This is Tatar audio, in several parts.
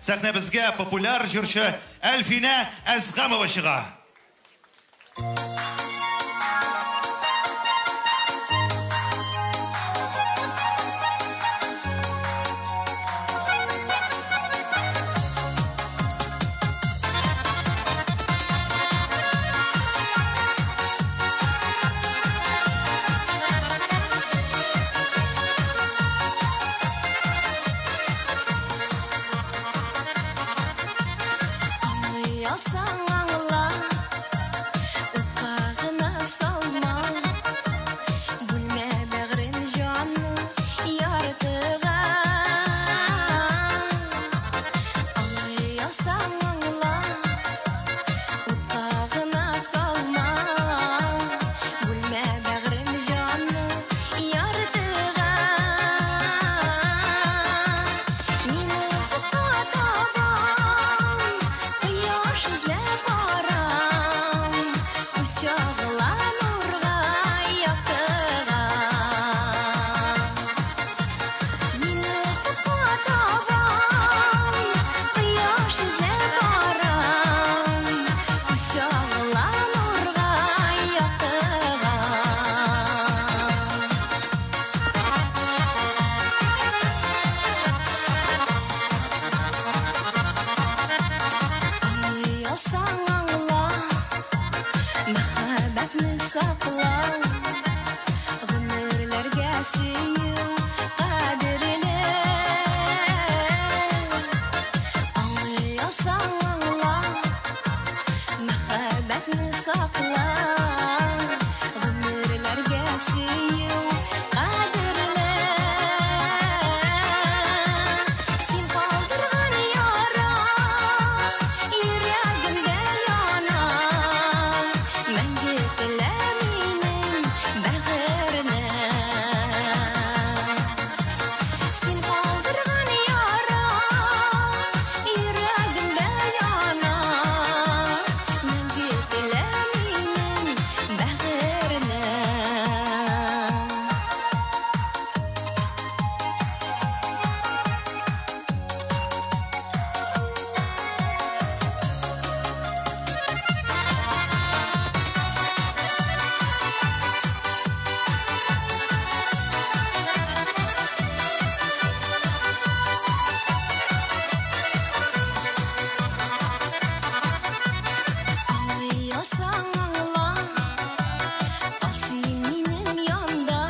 Сәхнәбезгә популяр җырчы Әлфинә Әзгамова чыга. Аңлыйсың, аңла, утка гына салма, бүлмә бәгърем җанны яртыга. Аңлыйсың, аңла, утка гына салма, бүлмә бәгърем җанны яртыга. Мин офыкка табам, кояш эзләп барам, күз чагыла нурга, яктыга. Мин офыкка табам, кояш эзләп барам, күз чагыла нурга, яктыга. Аңлыйсың, аңла, мәхәббәтне сакла, гомерләргә сөю кадерле. Аңлыйсың, аңла, мәхәббәтне сакла, гомерләргә сөю кадерле. Син калдырган яра йөрәгемдә яна, мәңге телә минем бәгырьне. Син калдырган яра йөрәгемдә яна, мәңге телә минем бәгырьне. Аңлыйсың, аңла, кал син минем янда,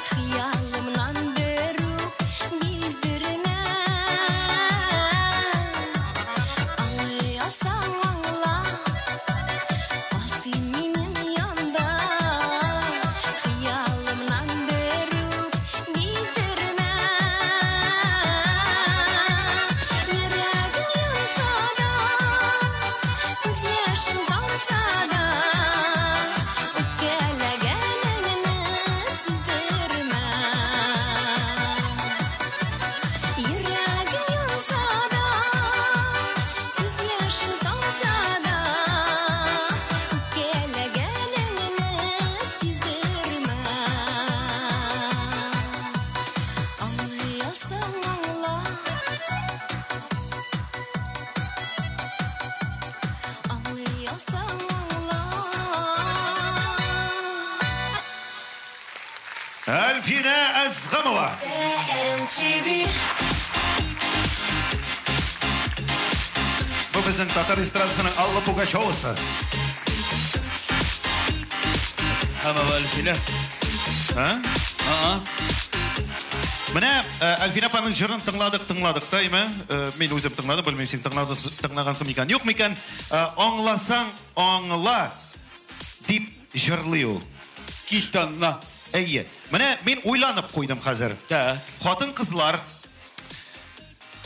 хыялымнан берүк биздермә. Аңлыйсың, аңла, кал син минем янда, хыялымнан берүк биздермә. Йөрәгем янса да, күз яшем тамса да, үпкәләгәнеңне сиздермә. Йөрәгем янса да, күз яшем тамса да, үпкәләгәнеңне сиздермә. Аңлыйсың, аңла, аңлыйсың, аңла. Әлфинә Әзгамова. Бу безнең татар эстрадасының Алла Пугачевасы. Һәм Әлфинә. Һа? Ага. Менә Әлфинә апаның җырын тыңладык, тыңладык та, әйме? Мин үзем тыңладым, белмим, син тыңлагансың микән, юк микән? Аңласаң, аңла дип җырлый ул. Киштанна. Әйе. Менә мин уйланып куйдым хәзер. Да. Хатын-кызлар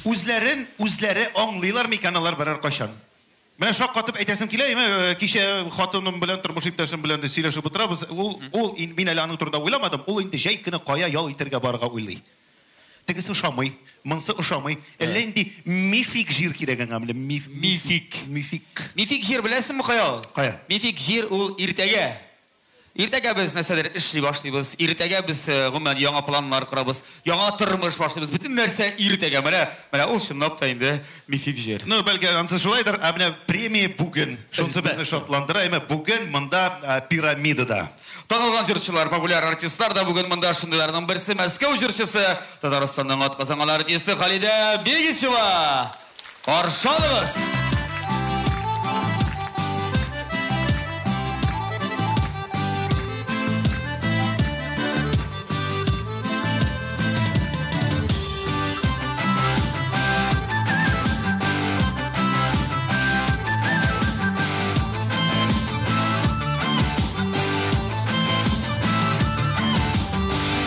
үзләрен үзләре аңлыйлар микән алар берәр кайчан? Менә шаккатып әйтәсем килә, әйме, кичә хатыным белән, тормыш иптәшем белән дә сөйләшеп утырабыз. Ул мин әле аның турында уйламадым. Ул инде җәй көне кая ял итәргә барырга уйлый. Тегесе ошамый, монысы ошамый. Әллә инде мифик җир кирәк аңа, менә Мифик. Мифик. Мифик җир беләсеңме кая ул? Кая? Мифик җир ул иртәгә. Иртәгә без нәрсәдер эшли башлыйбыз. Иртәгә без гомумән яңа планнар корабыз, яңа тормыш башлыйбыз. Бөтен нәрсә иртәгә. Менә, менә ул чынлап та инде мифик җыр. Ну, бәлки ансы шулайдыр, ә менә премия бүген. Шунысы безне шатландыра, әмма бүген монда пирамидада. Танылган җырчылар, популяр артистлар да бүген монда, шундыйларның берсе Мәскәү җырчысы, Татарстанның атказанган артисты Халидә Бегичева. Каршы алыгыз!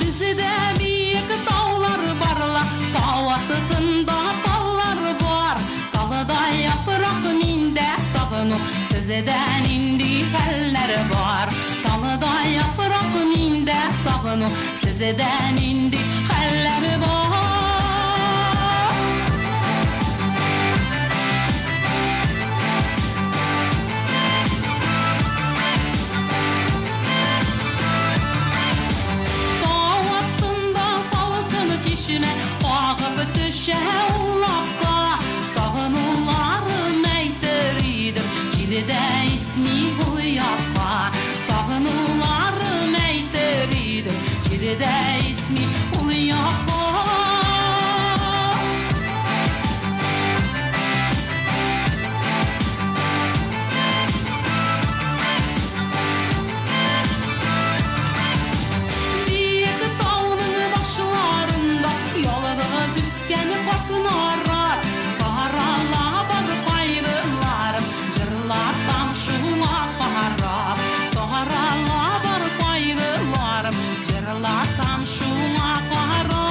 Bizde büyük tağlar barla, tağ astında tallar var. Talıda yaprak minde sağını, sizden indi haller var. Talıda yaprak minde sağını, sizden indi haller var. Ağıp düşə ulaqqa, sağınularım əydir idim, cilidə ismi uluyaqqa. Sağınularım əydir idim, cilidə ismi uluyaqqa. Büyük tağının başlarında yalnız üskən qatnarar, qarala bar qayrılarım, cırlasam şuna qarab. Qarala bar qayrılarım, cırlasam şuna qarab.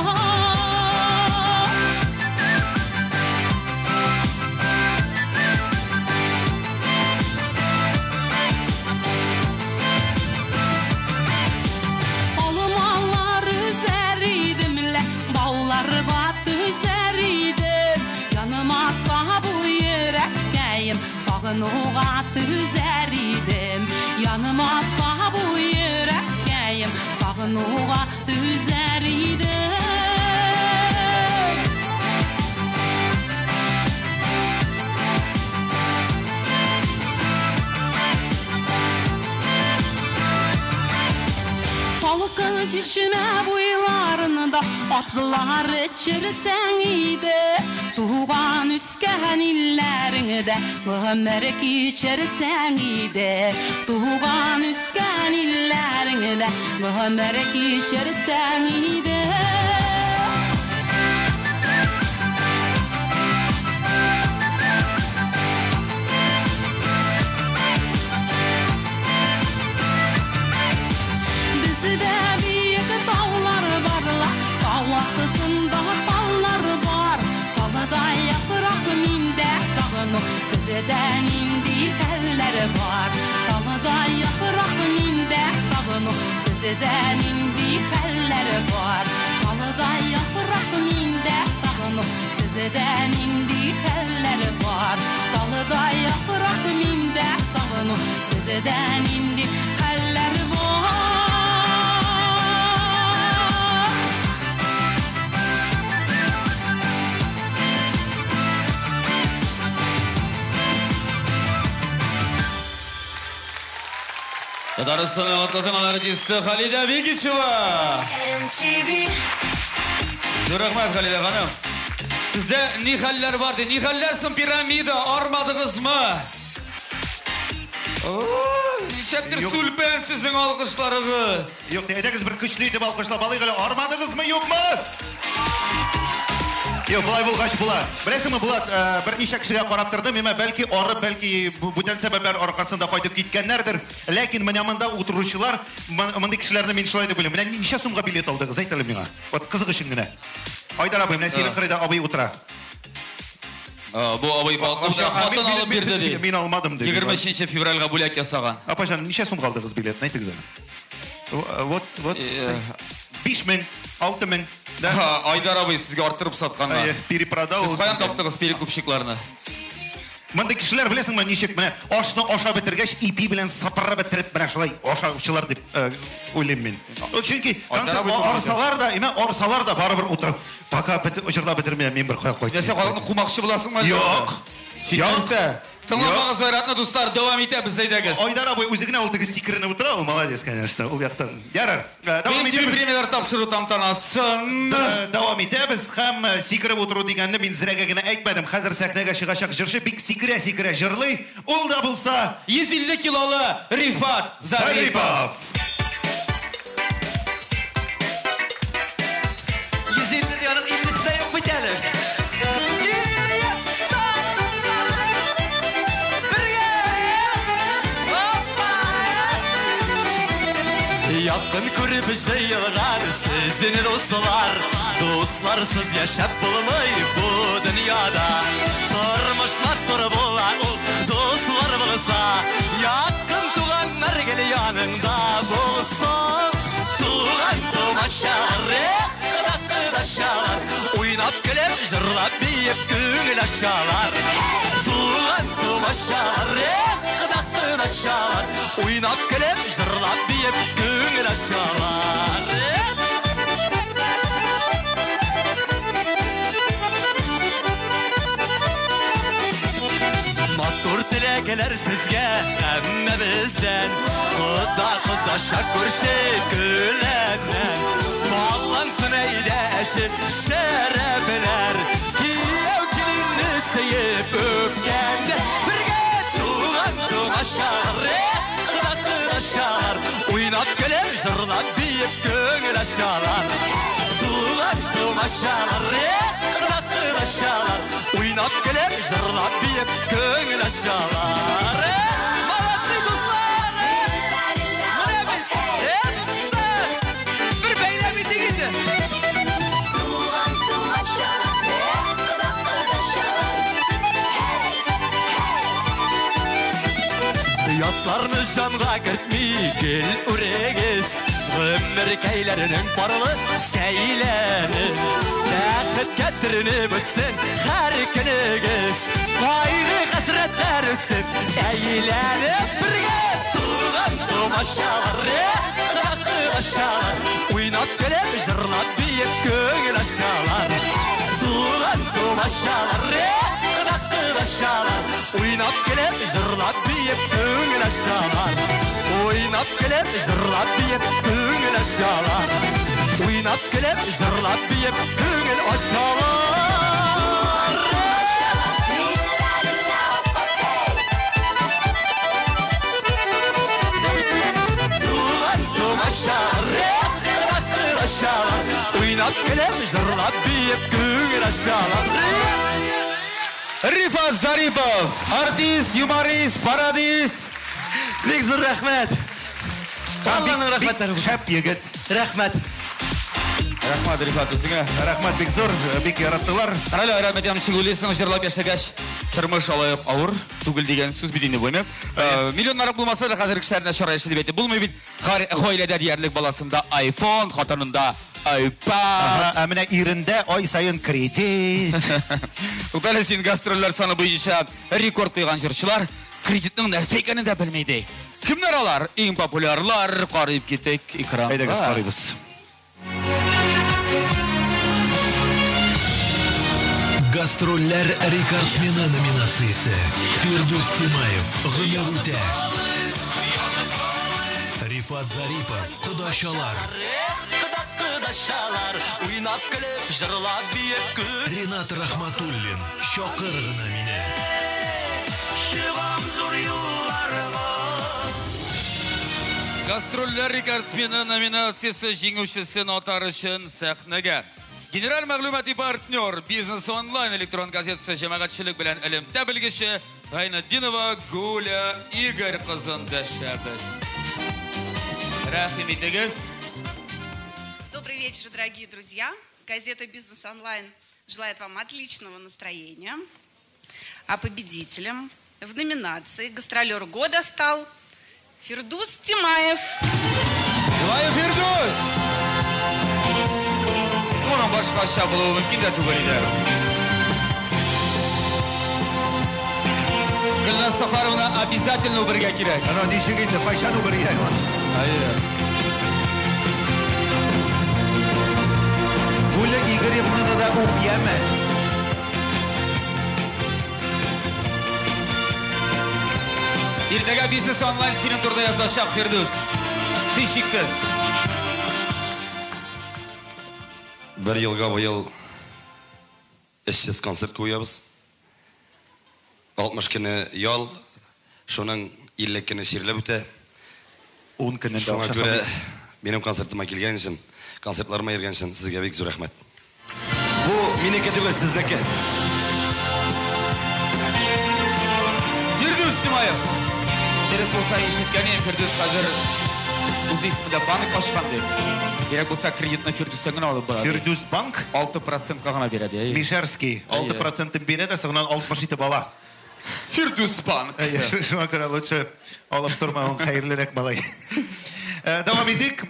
Almalar üzeriydim le, bağlar bat üzeriydim. Yanıma sabu yürekkeyim, sağınuğa tüzeriydim. Yanıma sabu yürekkeyim, sağınuğa tüzeriydim. Salkın çişmə boylarında atlılar içirsən idi. Tuğan üskən illərində ömür keçirsən idi. Tuğan üskən illərində ömür keçirsən idi. Bizde büyük tağlar barla, tağ astında tallar var. Talıda yaprak minde sağını, sizden indi teller var. Talıda yaprak minde sağını, sizden indi teller var. Talıda yaprak minde sağını, sizden indi teller var. Talıda yaprak minde sağını, sizden indi teller var. Татарстанның атказанган артисты Халидә Бегичева. Зур рәхмәт, Халидә ханым. Сездә ни хәлләр бар ди? Ни хәлләр соң пирамида? Армадыгызмы? Ничектер сүлпән сезнең алкышларыгыз. Юк, әйдәгез бер көчле итеп алкышлап алыйк әле. Армадыгызмы, юкмы? Юк, болай булгач була. Беләсеңме, Булат, берничә кешегә карап тордым, әмма бәлки арып, бәлки бүтән сәбәпләр аркасында кайтып киткәннәрдер. Ләкин менә монда утыручылар, мондый кешеләрне мин шулай дип уйлыйм. Менә ничә сумга билет алдыгыз, әйт әле миңа. Вот кызык өчен генә. Айдар абый, менә синең кырыйда абый утыра. Бу абый балконда хатын алып бирде ди. Мин алмадым ди. 23 февральгә бүләк ясаган. Апа җаным, ничә сумга алдыгыз билетны, әйтегез әле. Вот, вот. 5000, 6000. Да? Айдар абый сезгә арттырып сатканнар. Перепродал. Сез каян таптыгыз перекупщикларны? Мондый кешеләр, беләсеңме, ничек менә ашны ашап бетергәч, ипи белән сыпырып бетереп менә шулай ашаучылар дип уйлыйм мин. Чөнки концерт арсалар да, имә арсалар да барыбер утырып, пока җырлап бетермим, мин бер кая кайтмыйм. Нәрсә, халыкны кумакчы буласыңмы? Юк. Син нәрсә? Тыңламагыз Айратны, дуслар, дәвам итәбез, әйдәгез. Айдар абый үзе генә ул теге сикеренеп утыра, ул молодец, конечно, ул яктан. Ярар, дәвам итәбез. Премияләр тапшыру тантанасын. Дәвам итәбез һәм сикереп утыру дигәнне мин зрәгә генә әйтмәдем. Хәзер сәхнәгә чыгачак җырчы бик сикерә-сикерә җырлый. Ул да булса 150 килолы Рифат Зарипов. 150 диярың 50-се дә юк бит әле. Якын күреп җыелган сезне дуслар, дусларсыз яшәп булмый бу дөньяда. Тормыш матур була ул дуслар булса, якын туганнар гел яныңда булса. Туган тумачалар, кудашалар, уйнап көлеп, җырлап биеп күңел ачалар. Туган тумачалар, кудашалар, уйнап көлеп, җырлап биеп күңел ачалар. Матур теләкләр сезгә һәммәбездән, Кода кодаша күрше көләннән. Баллансын әйдә әче шәрәпләр, кияү киленне сөеп үпкәндә. Бергә туган тумачалар, кудашалар, уйнап көлеп, җырлап биеп күңел ачалар. Туган тумачалар, кудашалар, уйнап көлеп, җырлап биеп күңел ачалар. Молодцы, дуслар! Менә бит! Бер бәйләм итик инде. Туган тумачалар, кудашалар. Ятларны җанга кертми гел үрегез, гомеркәйләренең парлы сәйләре. Бәхеткә төренеп үтсен һәр көнегез, кайгы хәсрәтләр үсеп әйләнеп бергә. Туган тумачалар, кудашалар, уйнап көлеп, җырлап биеп күңел ачалар. Туган тумачалар, кудашалар, уйнап көлеп, җырлап биеп күңел ачалар. Уйнап көлеп, җырлап биеп күңел ачалар. Уйнап көлеп, җырлап биеп күңел ачалар. Туган тумачалар, кудашалар, уйнап көлеп, җырлап биеп күңел ачалар. Рифат Зарипов, артист, юморист, пародист. Бик зур рәхмәт. Алланың рәхмәтләре булсын. Шәп егет. Рәхмәт. Рәхмәт, Рифат, үзеңә. Рәхмәт бик зур, бик яраттылар. Карале, Айрат Мәдән, ничек уйлыйсың, җырлап яшәгәч, тормыш алай ук авыр түгел дигән сүз бит инде бу, әйме? Миллионнарак булмаса да хәзер кешеләрнең начар яши дип әйтеп булмый бит. Гаиләдә диярлек баласында iPhone, хатынында iPad. Ә менә ирендә ай саен кредит. Туктале, син гастрольләр саны буенча рекорд куйган җырчылар кредитның нәрсә икәнен дә белми ди. Кемнәр алар? Иң популярлар, карыйп китик экранга. Әйдәгез, карыйбыз. Гастрольләр рекордсмены номинациясе. Фирдүс Тимаев, Гомер үтә. Рифат Зарипов, Кудашалар. Кудашалар, уйнап көлеп, җырлап биеп көл. Ринат Рахматуллин, Чакыр гына мине. Чыгам зур юлларга. Гастрольләр рекордсмены номинациясе җиңүчесен атар өчен сәхнәгә Генераль мәгълүмати партнер Бизнес онлайн электрон газетасы җәмәгатьчелек белән элемтә белгече Гайнетдинова Гуля Игорь кызын дәшәбез. Рәхим итегез. Добрый вечер, дорогие друзья. Газета Бизнес онлайн желает вам отличного настроения. А победителем в номинации «Гастролер года» стал Фирдус Тимаев. Желаю, Фирдус! Моның башкача булуы мөмкин дә түгел иде. Сафаровна обязательно үбергә кирәк. Ана ничек инде, кайчан үбергә? Әйе. Гуля Игоревнаны да үп, яме. Иртәгә Бизнес онлайн синең турында язачак, Фирдүс. Һичшиксез. Бер елга быел эшсез концерт куябыз. 60 көне ял, шуның 50 көне чирләп үтә. 10 көнендә Шуңа акча күрә саныйсың. минем концертыма килгән өчен, концертларыма йөргән өчен сезгә бик зур рәхмәт. Бу минеке түгел, сезнеке. Фирдүс Тимаев. Дөрес булса ишеткән идем, Фирдүс хәзер үзе исемендә банк ачкан дип. Кирәк булса кредитны Фирдүстән генә алып бара. Фирдүс банк? 6%-ка гына бирә ди. Мишәрский 6%-ын бирә дә, соңыннан 60 итеп ала. Фирдүс банк. Әйе, шуңа күрә лучше алып тормавың хәерлерәк, малай. Дәвам итик.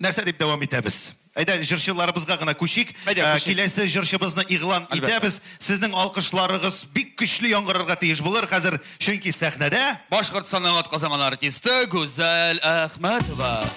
Нәрсә дип дәвам итәбез? Әйдә, җырчыларыбызга гына күчик. Әйдә, күчик. Киләсе җырчыбызны игълан Әлбәттә. итәбез. Сезнең алкышларыгыз бик көчле яңгырарга тиеш булыр хәзер, чөнки сәхнәдә Башкортстанның атказанган артисты Гүзәл Әхмәтова.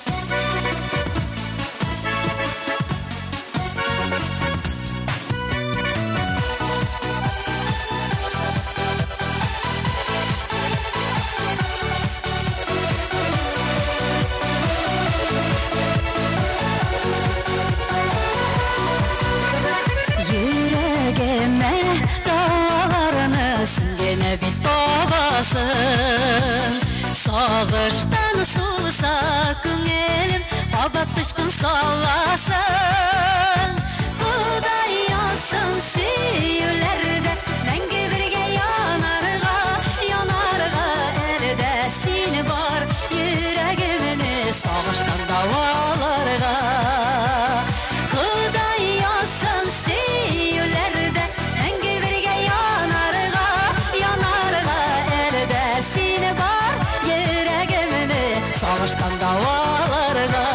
Йөрәгемә тауларны син генә бит табасың. Сагыштан сулса күңелем, кабат тычкын саласың. Ходай язсын сөюләрдә мәңге бергә янарга, янарга әле дә син бар, йөрәгемне сагыштан дәваларга. Ходай язсын сөюләрдә мәңге бергә янарга, янарга әле дә син бар, йөрәгемне сагыштан дәваларга.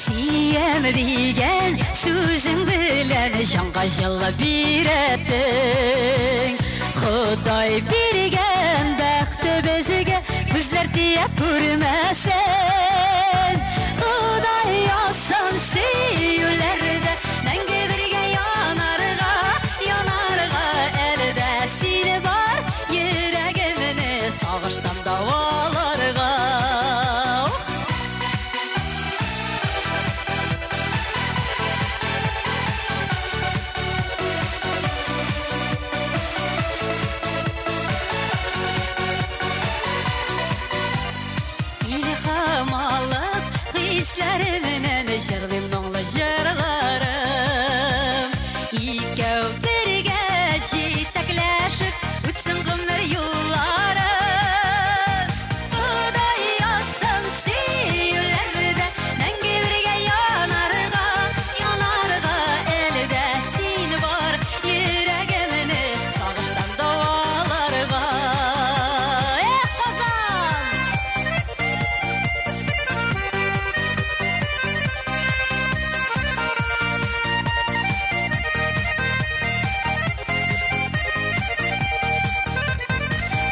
Сөям дигән сүзең белән җанга җылы бирәттең. Ходай биргән бәхте безгә күзләр тия күрмәсен. Ходай язсын сөюләрдә мәңге бергә янарга, янарга әле дә син бар, йөрәгемне сагыштан дәваларга. Илһам алып, хисләремнән җырлыйм моңлы җырларым. Икәү бергә җитәкләшеп, үтсен гомер юллары. Ходай язсын сөюләрдә мәңге бергә янарга, янарга әле дә син бар, йөрәгемне сагыштан дәваларга. Эх, Казан!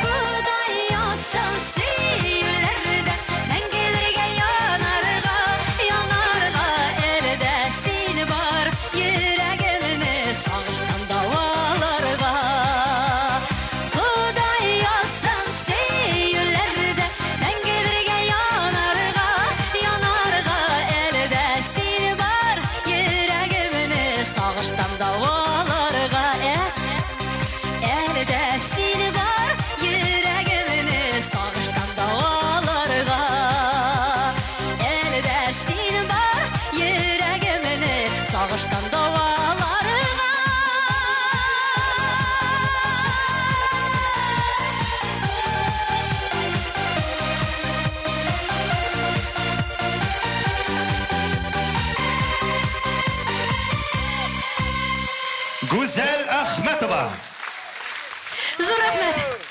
Ходай язсын сөюләрдә мәңге бергә янарга, янарга әле дә син бар, йөрәгемне сагыштан дәваларга. Ходай язсын сөюләрдә мәңге бергә янарга, янарга әле дә син бар, йөрәгемне сагыштан дәваларга. Әле дә син бар, йөрәгемне сагыштан дәваларга. Әле дә син бар, йөрәгемне сагыштан дәваларга. Гүзәл Әхмәтова. Зур рәхмәт.